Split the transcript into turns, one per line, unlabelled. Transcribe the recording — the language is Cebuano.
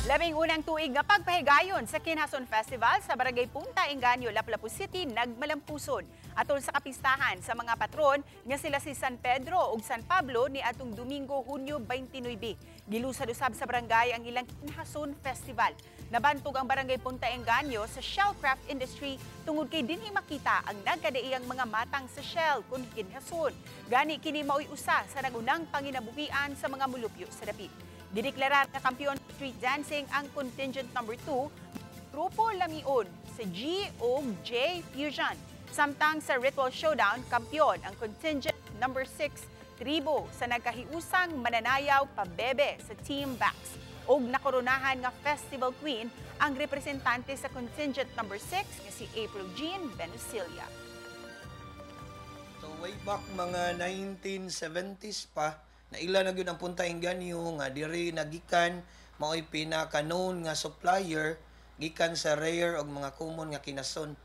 11 tuig nga pagpahigayon sa Kinhason Festival sa Barangay Punta Engaño, Lapu-Lapu City nagmalampuson. Atol sa kapistahan sa mga patron nga sila si San Pedro ug San Pablo ni atong Domingo, Hunyo 29. Gilusad usab sa barangay ang ilang Kinhason Festival. Nabantog ang Barangay Punta Engaño sa shellcraft industry tungod kay dinhi makita ang nagkadaiyang mga matang sa shell kun kinhason. Gani kini mao'y usa sa nagunang panginabuhian sa mga mulupyo sa dapit. Gideklarar na kampiyon street dancing ang contingent number 2, Grupo Lamion sa G o J Fusion. Samtang sa Ritual Showdown, kampiyon ang contingent number 6, Tribo sa nagkahiusang mananayaw pabebe sa Team Bax. Og nakoronahan nga Festival Queen ang representante sa contingent number 6 nga si April Jean Benusilia.
So way back mga 1970s pa, naila na gyud ang Punta Engaño nga diri nagikan mao'y pinaka known nga supplier gikan sa rare og mga common nga kinason.